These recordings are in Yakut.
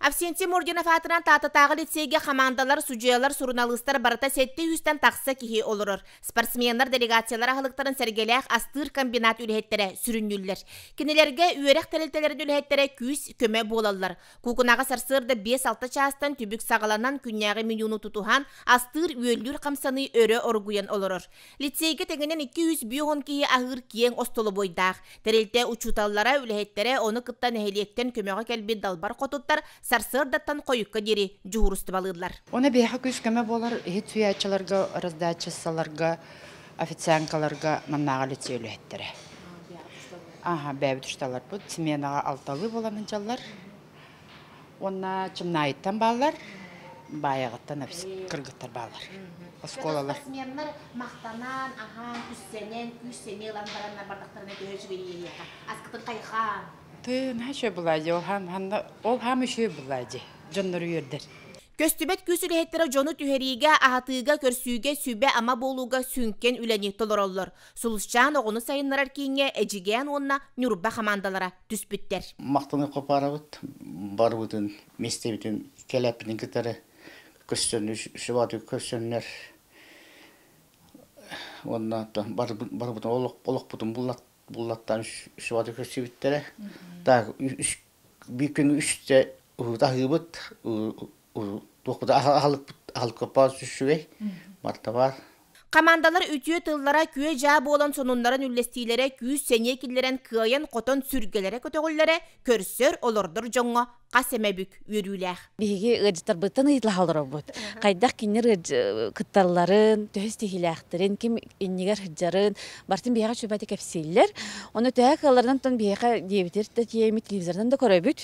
Авсентий Мординов аатынан Тааттатааҕы лицейгэ хамаандалар, судьуйалар, суруналыыстар барыта 700-тэн тахса киһи олорор. Спортсменнар делегациялар аһылыктарын сэргэлээх астыыр комбинат үлэһиттэрэ сүрүннүүллэр. Кинилэргэ үөрэх тэрилтэлэрин үлэһиттэрэ күүс-көмө буолаллар. Куукунаҕа сарсыарда 5-6 чаастан түбүк саҕаланан күннээҕи менюну тутуһан, астыыр-үөллүүр хамсаныы өрө оргуйан олорор. Лицейгэ тэҥинэн 250 киһи аһыыр киэҥ остолобуойдаах. Тэрилтэ учууталлара, үлэһиттэрэ, ону кытта нэһилиэктэн көмөҕө кэлбит далбар хотуттар сарсыардаттан хойукка диэри дьуһуурустубалыыллар. Оны биһиэхэ күүс-көмө буолар иһит суйааччыларга, раздаччыссаларга, официанткаларга маннааҕы лицей үлэһиттэрэ. Аха, бэйэбит учууталларбыт сменаҕа алталыы буолан сылдьаллар. Уонна Чымнаайыттан бааллар, Баайаҕыттан кыргыттар бааллар. Оскуолалар. Спортсменнар махтанан, аһаан, үссэнэн, күүс-сэниэ ылан бараннар бардахтарына төһө үчүгэйиэхэ. Аскытын хайхаан. Ты наһаа үчүгэй булаа дии, ол хаам ханна ол хаам үчүгэй булаа дии. Дьоннору үөрдэр. Көстүбэт күүс үлэһиттэрэ дьону түһэриигэ, аһатыыга, көрсүүгэ, сүбэ-ама буолууга сүҥкэн үлэни толороллор. Сулусчаан оҕону сайыннарар кииҥҥэ Эдьигээн уонна Ньурба хамаандалара түспүттэр. Махтаныы хопаарабыт барыбытын миэстэбитин кэлэппитин кытары көрсөннөр сүбааты көрсөннөр уонна барыбытын олохпутун буллаттаан сүбааты көрсүбүттэрэ. Так биир күн үстэ уһуутаһыыбыт туохпут аһылыкпыт аһылыкпыт үчүгэй барыта баар. Хамаандалар үтүө тыллара күө-дьаа буолан сонуннарын үллэстиилэрэ күүс-сэниэ киллэрэн кыайан-хотон сүргэлэрэ көтөҕүллэрэ көрсөр, олордор дьоҥҥо хас эмэ бүк үөрүүлээх. Биһиги ыалдьыттарбыттан ыйыталаһа олоробут. Хайдах кинилэр кытталларын, төһө ситиһиилээхтэрин, ким иннигэр сылдьарын барытын биһиэхэ сүбэти кэпсииллэр. Ону төһө кыалларынан тон биһиэхэ диэбитир да тиэмит телевизорынан да көрөбүт.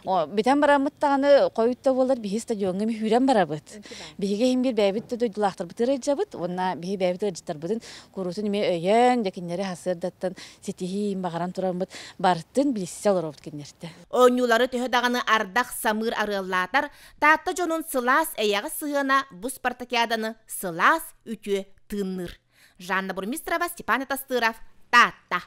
Бүтэн бараммыт даҕаны хойут да буолар биһи стадиоҥҥа мүһүүрэн барабыт. Биһиги иһин биир бэйэбит да дойдулаахтарбытыгар ыалдьабыт уонна биһи бэйэбит ыалдьыттарбытын куруутун эмиэ өйөөн, дьэ кинилэри сарсыардаттан ситиһии баҕаран тураммыт барытын билсэ олоробут кинилэртэн. Оонньуулары төһө даҕаны ардах самыыр арыаллаатар, Таатта дьонун сылаас эйэҕэс сыһыана бу спартакиаданы сылаас үтүө тыынныыр. Жанна Бурмистрова, Степан Атастыров, Таатта.